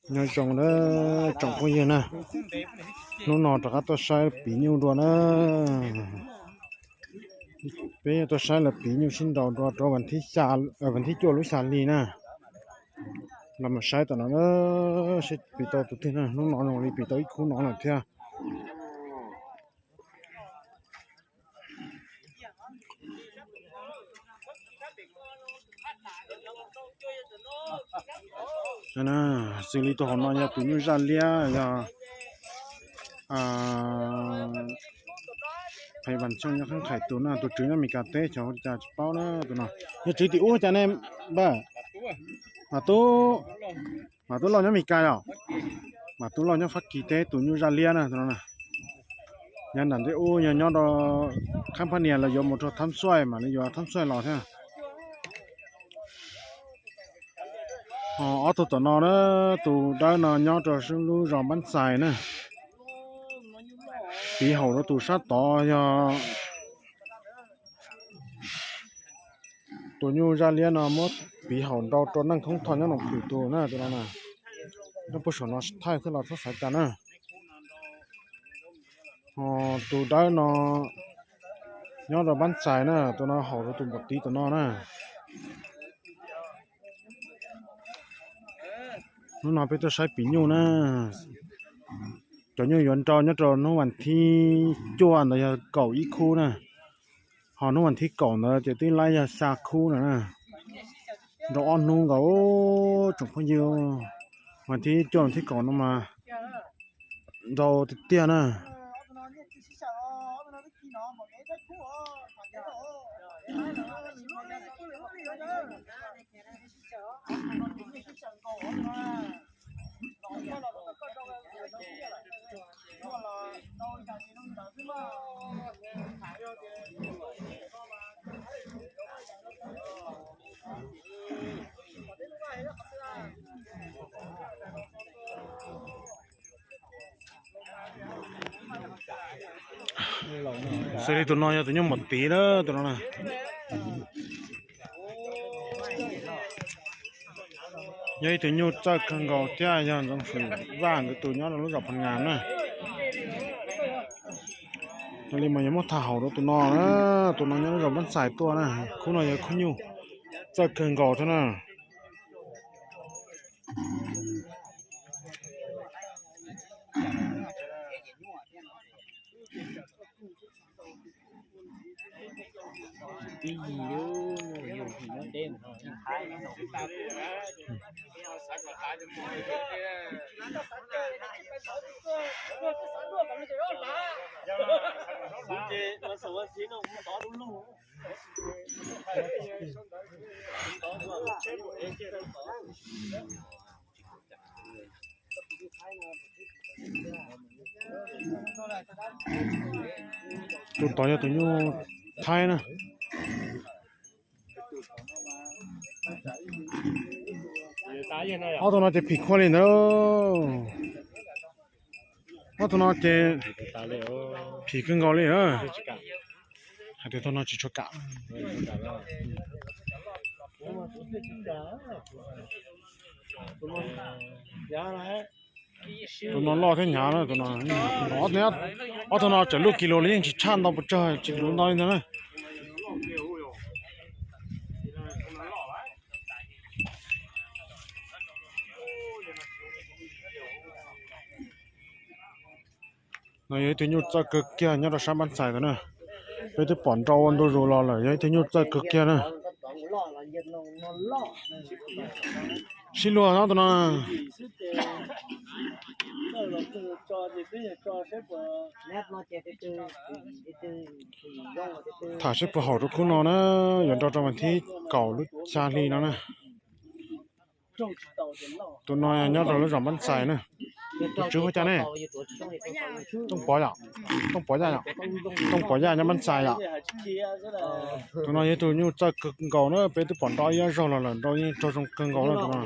Nyob zoo na tsoom phooj ywg na, hnub no rov qab tuaj saib piv nyuj dua na. Peb yuav tuaj saib lawv piv nyuj sib nraus dua rau vas thib cuaj lub xya hli na. Los mus saib tom no na, saib piv tau tus twg na, hnub no zoo li piv tau ib khub no lawm thiab. Xws li tus hauv no yog tus nyuj zaj liab, yog Phais Vas Xyooj nyob Kheeb Khais tus na, tus tswv nyob Mes Kas teb, xyov ua cas tsis paub na tus no. Yog tswv tim ub cas ne npawg? Mas Tub, Mas Tub Lauj nyob Mes Kas yom? Mas Tub Lauj nyob Fab Kis teb, tus nyuj zaj liab na tus no na. Nyob nram ntej ub, yog nyob rau Kheeb Phab Nias los yuav mus rau Thab Xuaij, mam li yuav Thab Xuaij los thiab. Ho ob tug tom no na, tus dawb no nyob rau lub zos Npab Xais na. Piv haum rau tus sab tod yog tus nyuj zaj liab no muab piv haum nrau rau Neej Khoob Thoj nyob Noom Phwm tus na tus no na. Nyob puag saum no thaij thiab los txhob xav cas na. Ho tus dawb no nyob rau Npab Xais na, tus no haum rau tus npam tiv tus no na. Hnub no peb tuaj saib piv nyuj na. Cov nyuj yuav nrau nyob rau hnub vas thib cuaj ntawd yog kaum ib khub na. Ho hnub vas thib kaum ntawd ces twb laib yog xya khub na. Nrau ob hnub nkaus tsoom phooj ywg. Vas thib cuaj vas thib kaum no mas nrau tiag tiag na. Xws li tus no yog tus nyuj npam tiv na tus no na. Yog ib tug nyuj txawj kawg nkaus thiab yog Ntxoov Swm Vaj nkawd tus nyob rau lub zos Phas Nas na. Yog li mas yuav muab tham haum rau tus no na, tus no nyob lub zos Npab Xais tuaj na, khub no yog khub nyuj txawj kawg nkaus thiab na. Tus tod yog tus nyuj Thaib na. Ob tug no ces phim khuaj li ntawd. Ob tug no ces phim kawg nkaus li na. Hais tias tug no tsis tshua kam. Tus no loj thiab hnyav na tus no. Ob tug no tseem luj kis lus los yeej tsis tshaj ntau pes tsawg, tsis luv ntau li ntawd na. No yog ib tug nyuj txawj kawg kiag nyob rau sab Npab Xais ntawd na. Peb twb pom nrau ua ntu zus los lawm, yog ib tug nyuj txawj kawg kiag na. Sib luag no tus no. Tham seb puas haum rau khub no na, yuav nrau rau vas thib kaum lub xya hli no na. Tus no nyob rau lub zos Npab Xais na. Tus tswv hu cas ne? Tooj Pov yom? Tooj Pov Yaj yom? Tooj Pov Yaj nyob Npab Xais yom? Tus no yog tus nyuj txawj kawg nkaus na, peb twb pom nrau ib ob zaug los lawm, nrau yeej raug zoo kawg nkaus na tus no.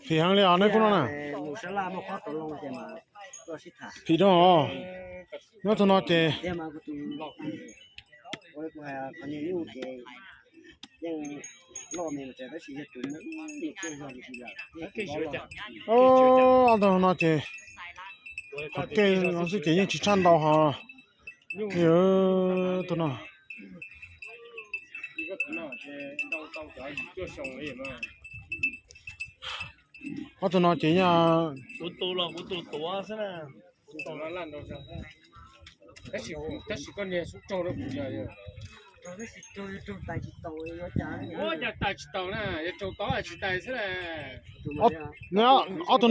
Phim heev li os neb khub no na. Phim rau os. Nyob tus no ces, ob tug no ces qhov kev no xwb ces yeej tsis tshaj ntau hos. Tus no, ob tug no ces yog, ob tug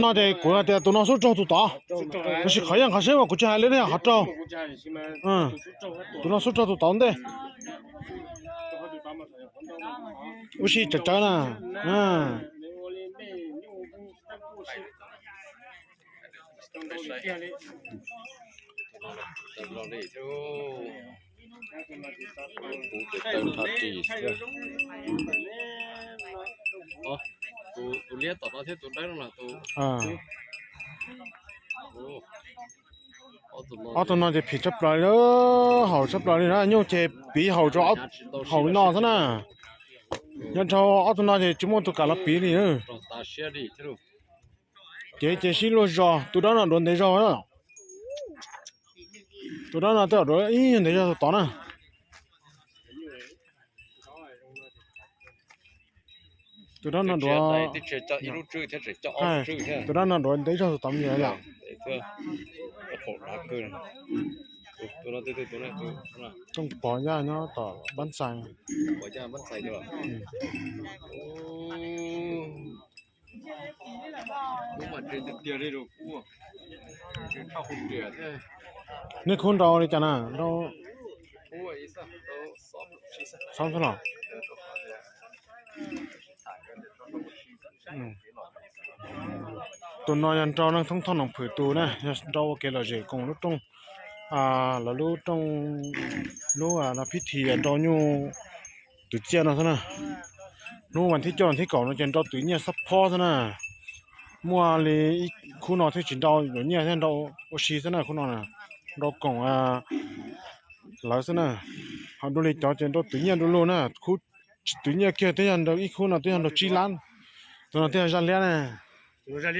no ces kuv hais tias tus no xub raug tus tod, tab sis qhov yeej qhov seb mas kuv tsis hais li ne, qhov raug. Tus no xub raug tus tod ntej. Ua si tsawv tsawv na. Tus liab tom no thiab tus dawb no. Ob tug no ces phim tshaj plaws li, haum tshaj plaws li na, nyuj ces piv haum rau haum no xwb na. Nyob rau ob tug no ces tsis muaj tus kam los piv li. Ces ces sib luag zog, tus dawb no duav ntev zog. Tus dawb no tej zaum duav ib ntev zog tus tod na. Tus dawb no duav, tus dawb no duav ntev zog tus tod me ntsis yom. Tooj Pov Yaj nyob tom Npab Xais. Nej khub nrau li cas na? Nrau, txhob los. Tus no yog nrau Neej Thoob Thoj Noom Phwm tus na, yog nrau ua kev lom zem koom lub rooj, lawv lub rooj, lub no phib thi nrau nyuj twv txiaj no xwb na. Hnub vas thib cuaj vas thib kaum no ces nrau twv nyiaj xab phob xwb na. Muaj li ib khub no thiaj tsis nrau yuav nyiaj thiab, nrau ua si xwb na khub no na. Nrau koom lawv xwb na. Ho dua li cov ces nrau twv nyiaj du lug na, khub tsis twv nyiaj kiag twb yog nrau ib khub no twb yog nrau tsib lab. Tus no twb yog Zaj Liab na. Zaj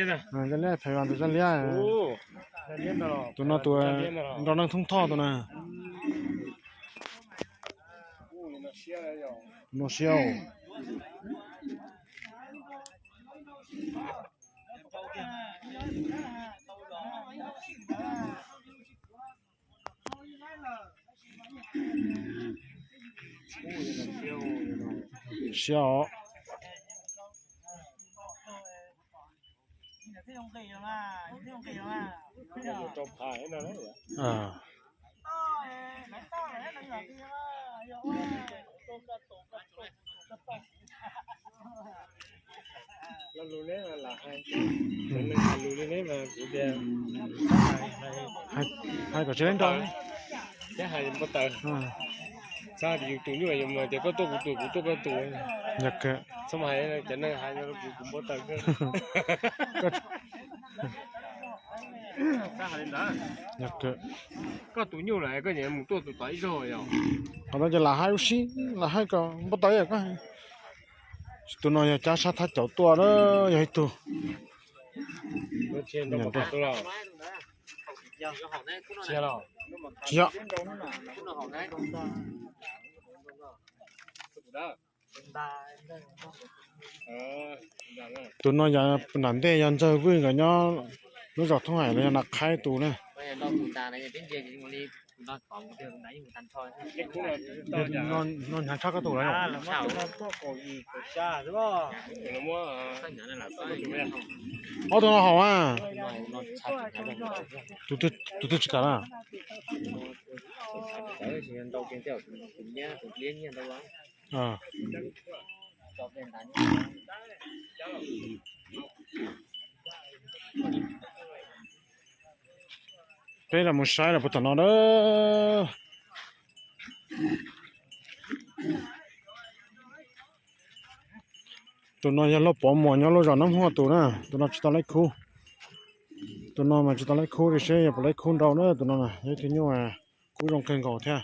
Liab, Phais Vas tus Zaj Liab. Tus no tus nrau Neej Thoob Thoj tus na. No siab. Siab os. Hais kom tsis leej nrau. Npau taws. Xav yus tus nyuj yus mas tias koj tuaj kuv tus, kuv tuaj koj tus. Yog kawg. Txhob mas hais cov neeg hais kuv npau taws. Yog kawg. Koj tus nyuj lawm koj nyiam mus tuaj tus tod ib zaug yom. Qhov no ces lam hais ua si, lam hais kom npau taws yom. Tus no yog cab sab thab cauv tuaj na, yog ib tug. Tsis yog. Tus no yog nram ntej yog Ntxawg Vwj nkawd nyob lub zos Thoob Haim los yog Nas Qhaib tus na. No hnyav tshaj koj tus lawm. Ob tug no haum a. Tus twg tsis kam na? Peb los mus saib los puag tom no na. Tus no yog Lauj Pov Muas nyob lub zos Nab Huaj tus na, tus no tsis tau laib khub. Tus no mas tsis tau laib khub li, seb yog puas laib khub nrau na. Tus no na yog ib tug nyuj kub zoo kawg nkaus thiab.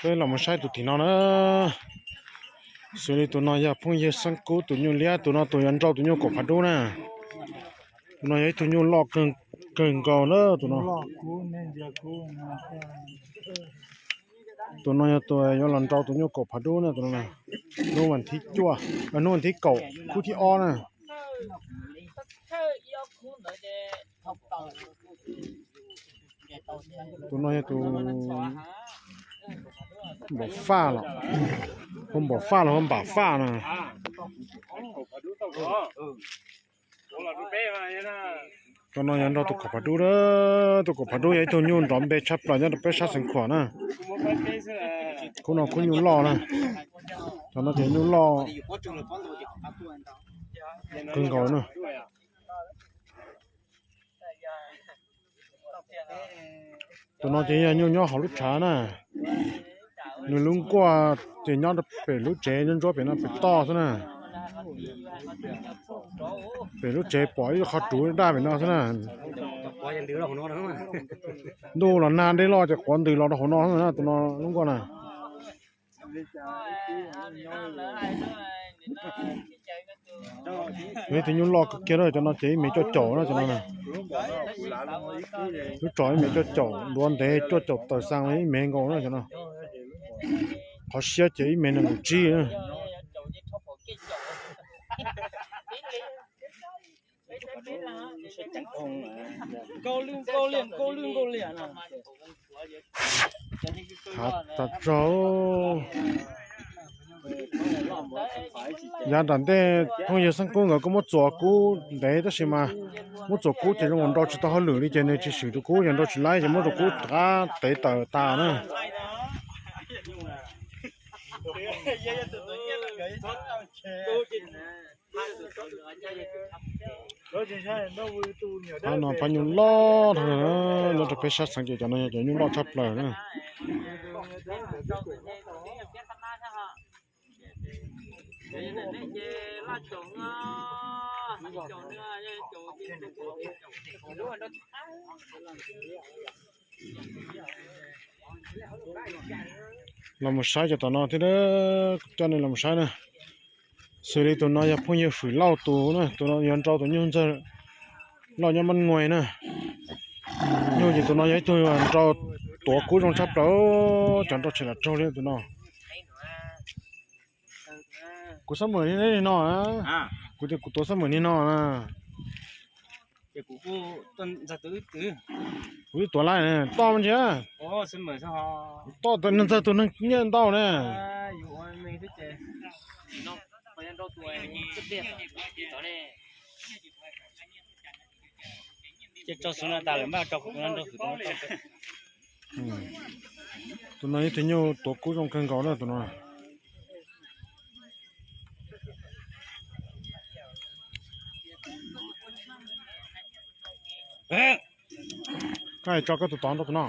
Peb los mus saib tus tim no na. Xws li tus no yog phooj ywg Xeeb Kub tus nyuj liab, tus no tus yuav nrau tus nyuj kaum phav dub na. Tus no yog ib tug nyuj loj kawg nkaus na tus no. Tus no yog tus yuav los nrau tus nyuj kaum phav dub na tus no. Hnub vas thib cuaj, hnub vas thib kaum khub thib ob na. Tus no yog tus npaum faj los, hu npaum faj los hu npam faj no. Tus no yog nrau tus kaum phav dub na. Tus kaum phav dub yog ib tug nyuj nrov npe tshaj plaws nyob rau peb sab Xeev Khuam na. Khub no khub nyuj loj na. Cov no ces nyuj loj kawg nkaus na. Tus no ces yog nyuj nyob hauv lub tshav na. Nws lub nkuaj ces nyob pem lub tsev ntsuab ntsuab pem no pem toj xwb na. Pem lub tsev pom ib qho ruv daj pem no xwb na. Ntuj los nag dej loj ces quav ntws los rau hauv no xwb na tus no lub nkuaj na. Yog ib tug nyuj loj kawg kiag na, cov no ces ib mev cuaj caum na cov no. Lub tsos ib mev cuaj caum, duav ntev cuaj caum tawm xees los ib mev nkaus na cov no. Qhov siab ces ib mev nees nkaum tsib na. Hav tas zog. Yav nram ntej phooj ywg Xeeb Kub nkawd kuj muab txuas kub ntev tab sis mas muab txuas kub ces zoo nkaus nrau tsis tau hauj lwm li ces nws tsis swm tus kub ces nrau tsis laib ces muab tus kub rov qab tev tawm tas na. Pab no pab nyuj loj dhau, nyob rau peb sab xeev ces cov no yog cov nyuj loj tshaj plaws na. Los mus saib cov tom no thiab, coj nej los mus saib na. Xws li tus no yog phooj ywg Fwm Lauj tus na, tus no yuav nrau tus nyuj ntxawg loj nyob Mab Nuais na. Nyuj ces tus no yog ib tug nrau tuav kub zoo tshaj plaws, cov nrau tsis lam raug li tus no. Kuv xab mem niag no, kuv tias kuv tuav xab mem niag no na. Kuv twb tuav lawm, toj mas ntsia. Toj tus neeg ntxawg tus neeg nyiaj ntau na. Tus no ib tug nyuj tuav kub zoo kawg nkaus na tus no. Koj tso koj tus tod nrau tus no.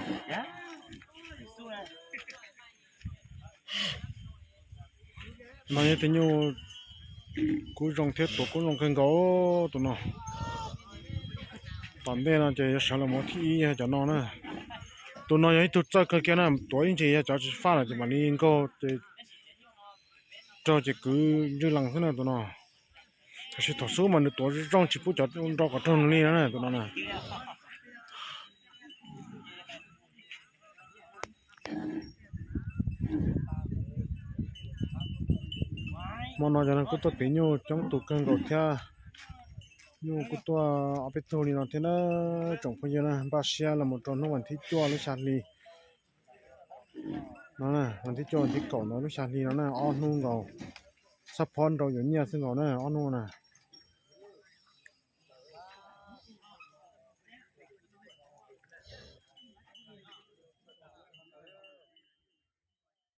No yog tus nyuj kub zoo thiab tuav kub zoo kawg nkaus tus no. Tom ntej no ces yuav sawv los mus thib ib yog cov no na. Tus no yog ib tug txawj kawg kiag na, tuav ib ntsis yog cov tsis faj lawm ces mam li nkaug ces raug ces kwv ntswj lees xwb na tus no. Tab sis thaum xub mas nws tuav zoo tsis pub cov nrau kom raug nws li na tus no na. Hmo no cov neeg kuj tuaj tiv nyuj coob tus kawg nkaus thiab. Nyuj kuj tuaj ob peb tug li no thiab na. Tsoom phooj ywg na, npaj siab los mus rau hnub vas thib cuaj lub xya hli no, vas thib cuaj vas thib kaum no lub xya hli no na, ob hnub nkaus. Xab phob nrau yuav nyiaj xwb nkaus na ob hnub na.